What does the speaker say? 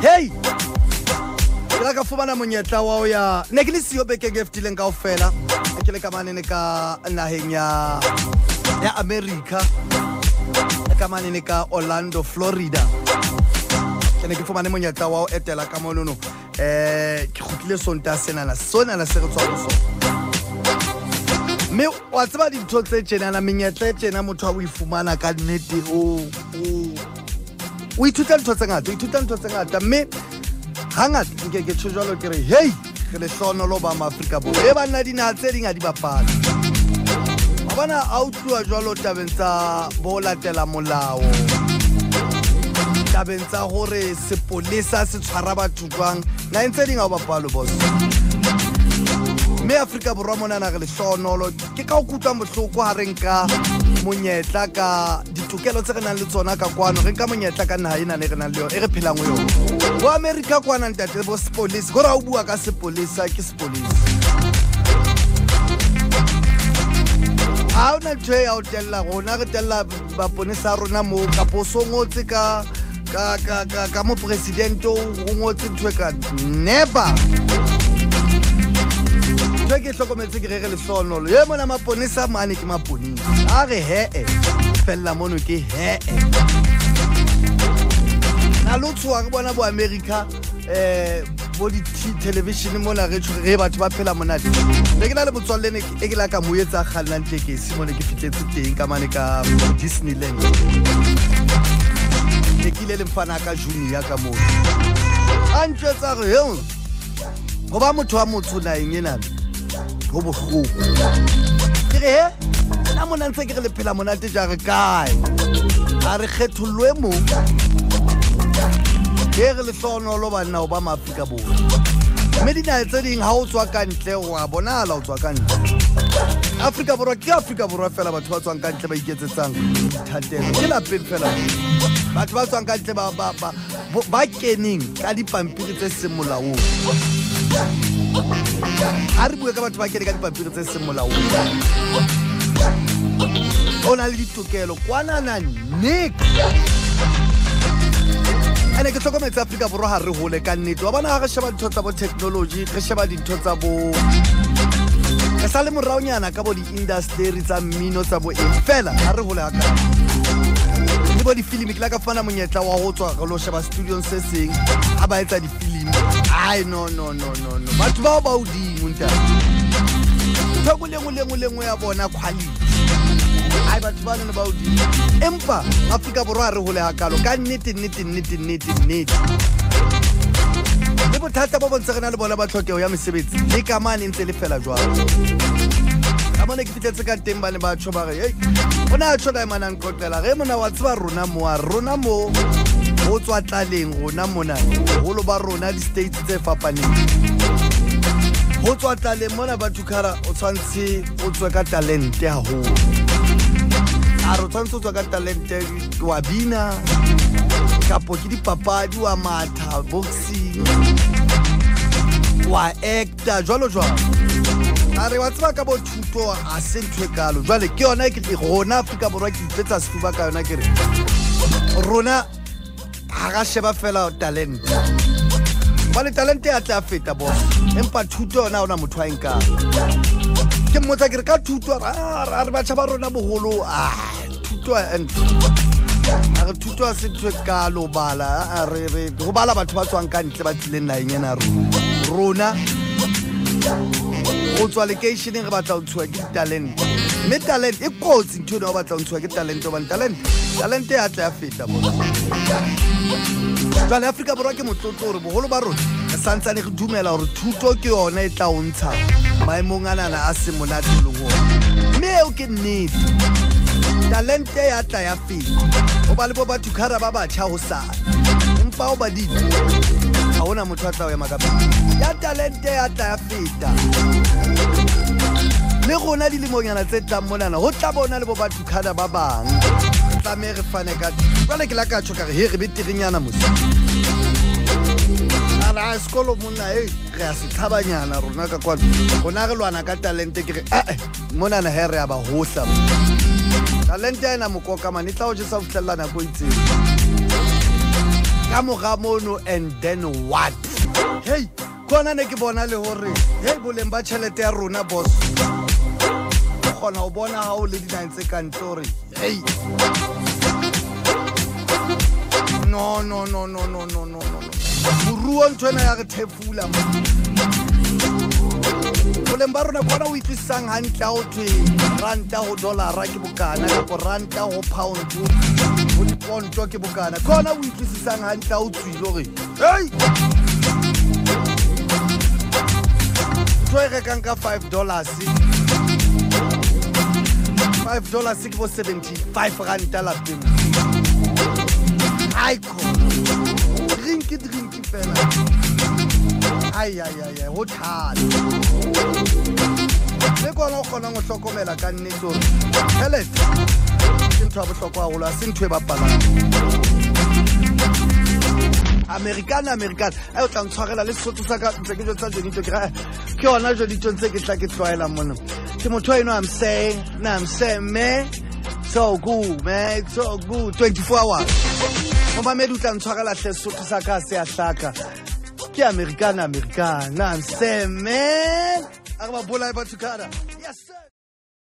Hey, ke la ka fumana monyetla wa ho ya ne ke le siyo bekeng e fetileng kaofela. Ke le ka manene ka naheng ya America, ka manene ka Orlando, Florida. Ke ne ke fumane monyetla wa ho etela ka monono. Ke kgutlile Sontaha senana sonana se re tswang ho sona. Mme wa tseba dintho tse tjenana, menyetla e tjena motho ha o e fumana ka nnete, o ithuta ntho tse ngata, o ithuta ntho tse ngata. Mme hangata nke ke tjho jwalo ke re, hey, re lehlohonolo ba Maafrika Borwa. E banna dinaha tse ding ha di bapale. Wa bona ha o tluwa jwalo tabeng tsa bo latela molao, tabeng tsa hore sepolesa se tshwara batho jwang, naheng tse ding ha o bapale, boss. Mme Afrika Borwa monana re lehlohonolo. Ke ka o kutlwang bohloko ha re nka monyetla ka ditokelo tse re nang le tsona ka kwano, re nka monyetla ka naha ena e re nang le yona, e re phelang ho yona. Bo America kwana ntate, bo sepolesa, kore ha o bua ka sepolesa ke sepolesa. Ha hona ntho e ya ho tella rona, re tella maponesa a rona moo, kapo o so ngotse ka mopresidente, o ngotse ntho e ka never. Ntho e ke hlokometse ke re re lehlohonolo. Ye mona maponesa mane ke maponesa. A re he-e, fella mono ke he-e. Na le ho tshoha re bona bo America, bo di-television mona re tjho re batho ba phela monate. Ne ke na le motswalle ne e ke la ka mo etsa kgannang tekesi mone ke fihletse teng ka mane ka Disneyland. Ne ke ile le mfana ka Junior ka moo. A ntjwetsa re, "He, ho ba motho wa motho naheng ena ho bohloko." Ke re, "He, nna mona ntse ke re le phela monate jare kae? Ha re kgethollwe mo." Ke re lehlohonolo banna ho ba Maafrika Borwa. Mme dinaha tse ding ha o tswa ka ntle wa bonahala o tswa ka ntle. Afrika Borwa ke Afrika Borwa fela, batho ba tswang ka ntle ba iketsetsang dithatelo. Ke lapeng fela. Batho ba tswang ka ntle ba keneng ka dipampiri tse seng molaong. Ha re bue ka batho ba keneng ka dipampiri tse seng molaong. O na le ditokelo kwanana nek. Ene ke hlokometse Afrika Borwa ha re hole ka nnete. Wa bona ha re sheba dintho tsa bo technology, re sheba dintho tsa bo, re sa le moraonyana ka bo di-industry tsa mmino tsa bo eng fela, ha re hole hakalo. Le bo difilimi, ke la ka fumana monyetla wa ho tswa re lo sheba studiong se seng ha ba etsa difilimi. Ai, no no no no no, batho bao ba hodimo ntate. Ntho e nngwe le nngwe le nngwe le nngwe ya bona quality. Ai, batho ba nene ba hodimo. Empa Afrika Borwa ha re hole hakalo ka nnete nnete nnete nnete nnete. Le bothata bo bontse re na le bona ba tlhokeho ya mesebetsi le ka mane ntse le fela jwalo. Ka mona ke fihletse ka teng ba ne ba tjho ba re, "Hey, o na tjho dae mana nqoqela re mona wa tseba rona mo a rona mo ho tswa tlaleng rona mona boholo ba rona di-states tse fapaneng. Ho tswa tlaleng mona batho khara o tshwantse o tswe ka talente haholo. A re o tshwantse o tswa ka talente wa bina kapo ke dipapadi wa matha boxing wa actor jwalo jwalo. A re wa tseba ka bo thuto ha se ntho e kalo. Jwale ke yona ke rona Afrika Borwa ke ipetsa sefuba ka yona ke re rona ha ra sheba fela talente. Jwale talente ya tla feta boss, empa thuto yona ha hona motho a e nkang. Ke mmotsa ke re ka thuto a re batjha ba rona boholo thuto and a re thuto ha se ntho e kalo bala, a re ho bala batho ba tswang ka ntle ba tlileng naheng ena rona. Ho tswa lekeisheneng re batla ho ntshuwa ke ditalente. Mme talente e kotsi ntho ena, o batla ho ntshuwa ke talente hobane talente ya tla ya feta boss. Jwale Afrika Borwa ke motlotlo hore boholo ba rona re santsane re dumela hore thuto ke yona e tla o ntsha maemong anana a seng monate leng ona. Mme eo ke nnete. Talente ya tla ya feta. Ho ba le bo batho khara ba batjha ho sala. Empa o badile ha hona motho a tla o ema ka pele. Ya talente ya tla ya feta. Le rona dilemonyana tse tlang monana ho tla bona le bo batho khara ba bang. Re tlameha re fane ka jwale ke la ka tjho ka re he re beterenyana mose. A sekolo monna e re a se tshabanyana rona ka kwano. Rona re lwana ka talente ke re monana he re a ba hohla. Talente ena mokoka mane e tla o jesa ho fihlella nako e itseng. Ka mora mono and then what? Hey, kona ne ke bona le hore hey boleng ba tjhelete ya rona boss. O kgona ho bona ha o le dinaheng tse kantle hore hey. No no no no no no no no. Moruo ntho ena ya re thefula mo. Boleng ba rona kona o utlwisisang hantle ha o thwe ranta ho dollara ke bokana kapo ranta ho pound ho diponto ke bokana. Kona o utlwisisang hantle ha o tswile hore hey ntho e rekang ka $5 $5 ke bo 75 ranta lapeng. Ai ko drink fela. Ai ai ai ai ho thata. Le kona o kgonang ho hlokomela ka nnete hore tjhelete ke ntho ya bohlokwa haholo, ha se ntho e bapalang. Americana Americana ai o tla ntshwarela le Sesotho sa ka ntse ke jwetsa Jonito ke ra ke yona Jonito ntse ke tla ke tlwaela mona. Ke motho eno I'm saying, I'm saying man, so good man, so good 24 hours. Momamedi o tla ntshwarela hle Sesotho sa ka se a hlaka. Ke Americana Americana I'm saying man. A re ba bolae batho kana.